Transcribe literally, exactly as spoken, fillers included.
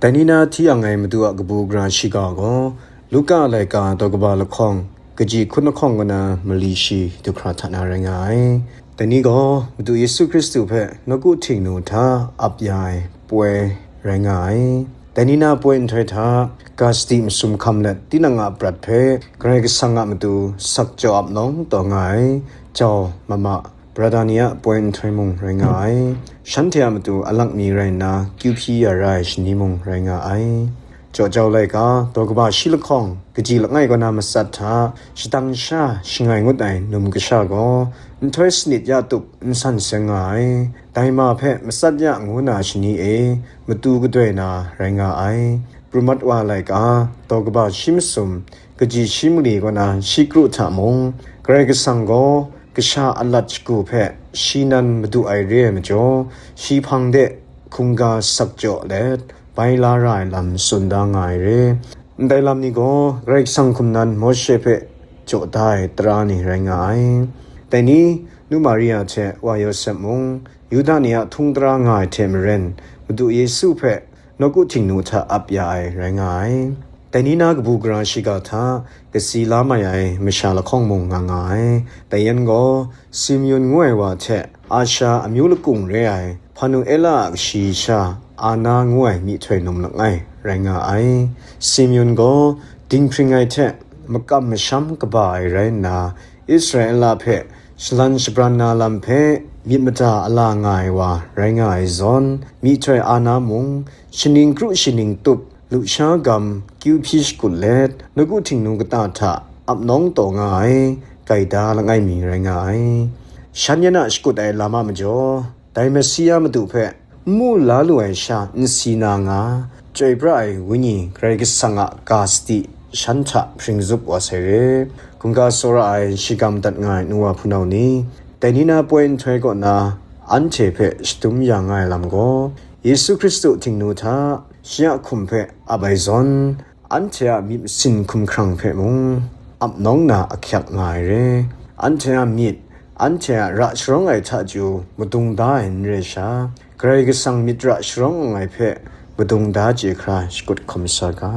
Dai ni na hti yang ai Madu a kabu gara shiga gaw, Luka laika daw kaba lahkawng, kaji hkun lahkawng kaw na mali shi du hkra hta na rai nga ai. Dai ni gaw Madu Yesu Hkristu hpe nawku htingnu hta ap ya ai poi rai nga ai. Dai ni na poi nhtoi hta, ga sadi masum hkam let tinang a prat hpe Karai Kasang a matu sakjaw ap nawng taw nga ai, jau mama, brata ni a poi nhtoi mung rai nga ai. Shanhte a matu alak mi rai nna kyu hpyi ya ra ai shani mung rai nga ai. Jaw jau laika, daw kaba shi lahkawng, kaji langai kaw na matsat hta, shadang sha shangai ngut ai num kasha gaw, nhtoi sanit ya tup n san seng nga ai. Dai ma hpe matsat ya ngu na shani e, matu kadoi na rai nga ai. Pru mat wa laika, daw kaba shi masum, kaji shi mali kaw na shi kru hta mung, Karai Kasang gaw kasha alat shagu hpe shi nan madu ai re ai majaw, shi hpang de hkungga sakjaw let, bai la ra ai lam tsun da nga ai re. Ndai lam ni gaw Karai Kasang hkum nan Mawshe hpe jaw da ai tara ni rai nga ai. Dai ni, nu Maria hte wa Yawsep mung, Yuda ni a htung tara nga ai hte maren, Madu Yesu hpe nawku htingnu hta ap ya ai rai nga ai. Dai ni na kabu gara shiga hta, kasi la mai ai masha lahkawng mung nga nga ai. Dai yan gaw, Simeon ngu ai wa hte Asha amyu lakung re ai Hpanuela a kashi sha Ana ngu ai myihtoi num langai rai nga ai. Simeon gaw dinghpring ai hte makam masham kaba ai rai nna, Israela hpe shalan shabran na lam hpe myit mada ala nga ai wa rai nga ai zawn, myihtoi Ana mung, shaning kru shaning tup, lusha gam kyu hpyi shakut let, nawku htingnu kata hta ap nawng taw nga ai, gaida langai mi rai nga ai. Shan yan a shakut ai lam a majaw, dai Masiya Madu hpe n mu la lu ai sha n si na nga, Chyoi pra ai Wenyi Karai Kasang a ga sadi shan hta hpring zup wa sai re. Hkungga tsawra ai, shiga madat nga ai nu wa hpunau ni, dai ni na poi nhtoi kaw na anhte hpe shadum ya nga ai lam gaw, Yesu Hkristu htingnu hta shi a hkum hpe ap ai zawn, anhte a myit masin hkumhkrang hpe mung ap nawng na ahkyak nga ai re. Anhte a myit, anhte a ra sharawng ai hta chyu madung da ai n re sha, Karai Kasang myit ra sharawng ai hpe madung da chye hkra shakut hkawm sa ga.